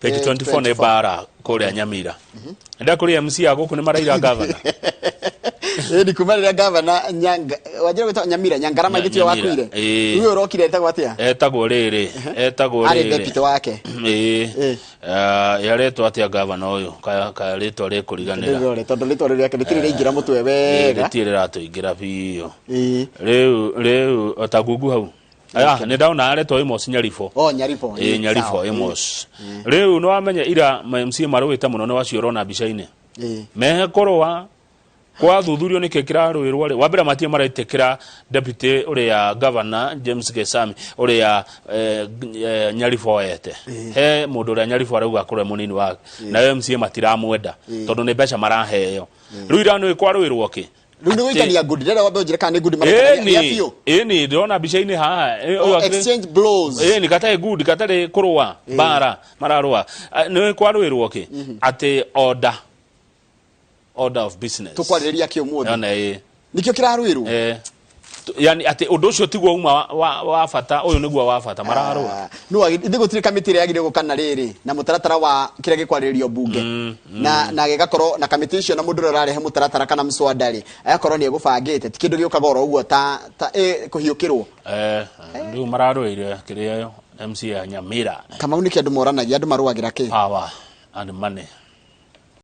Page 24 nĩ mbara kũrĩa Nyamira. Enda kũrĩ MC a gũkũ nĩ maraira gavana. Ĩni kuma rĩrĩa gavana Nyanga wanjira gwĩtwo Nyamira Nyangarama Nya- gĩtio Nyamira, wakuire. ĩĩ. Rĩu ũrokire etagwo atĩa? Etagwo rĩrĩ, etagwo Arĩ rĩrĩ. deputy wake. Ĩĩ. Ĩĩ. Eh, yaretwo atĩa gavana ũyũ? Kaya kaya rĩtwa rĩkũriganĩra. Ndĩrore tondũ rĩtwa rĩu rĩake rĩtirĩ rĩaingĩra mũtwe Ĩĩ, wega. Rĩtirĩ rĩratũingĩra biũ. Ĩĩ. Rĩu rĩu o ta gungu hau. Aya, nĩ ndona aretwo Amos Nyaribo. Oh, Nyaribo. Ĩĩ, Nyaribo Sawa. Amos. Rĩu nĩ wamenya ira ma MCA marũĩte mũno nĩ wacio ũrona mbica-inĩ. Ĩĩ. Mehe kũrũa kwathuthurĩo nĩkĩ kĩrarũĩrwo rĩ wambere matirĩ maretĩkĩra deputy ũrĩa governor James Gesami ũrĩa eh, eh, Nyaribo oete he mũndũ ũrĩa Nyaribo arauga akorwo e mũnini wake nayo MCA matiramwenda tondũ nĩ mbeca maraheo rĩu ira nĩ kwarũĩrwo kĩ Rĩu nĩ gũikania ngundi. Ndĩrenda wambe ũnjĩre kana nĩ ngundi maraikania. Nĩ ĩni biũ. ĩni ndĩrona mbica-inĩ haha ĩ, Oh, ũyũ akĩrĩ- exchange blows. ĩni gatarĩ ngundi gatarĩ kũrũa mbara mararũa Ah, nĩ kwarũĩrwo kĩ atĩ order order of business Tũkwarĩrĩria kĩ ũmũthĩ? Yona ĩ Nĩkĩo kĩrarũĩrwo. eh, yani atĩ ũndũ ũcio tiguo uma wa, wa, wa bata ũyũ nĩguo wa bata mararũa no ithe gũtirĩ kamĩtĩ ĩrĩa yagĩrĩire gũka na rĩrĩ na mũtaratara wa kĩrĩa gĩkwarĩrĩrio mbunge na na gĩgakorwo na kamĩtĩ icio na mũndũ ũrĩa ũrarehe mũtaratara kana mswada rĩ agakorwo nĩ egũbangĩte ti kĩndũ gĩũkaga oro ũguo ta ta ĩ, kũhiũkĩrwo eh, rĩu mararũĩire kĩrĩa yo MC ya Nyamira Kamau nĩkĩ andũ moranagia andũ marũagĩra kĩ power and money.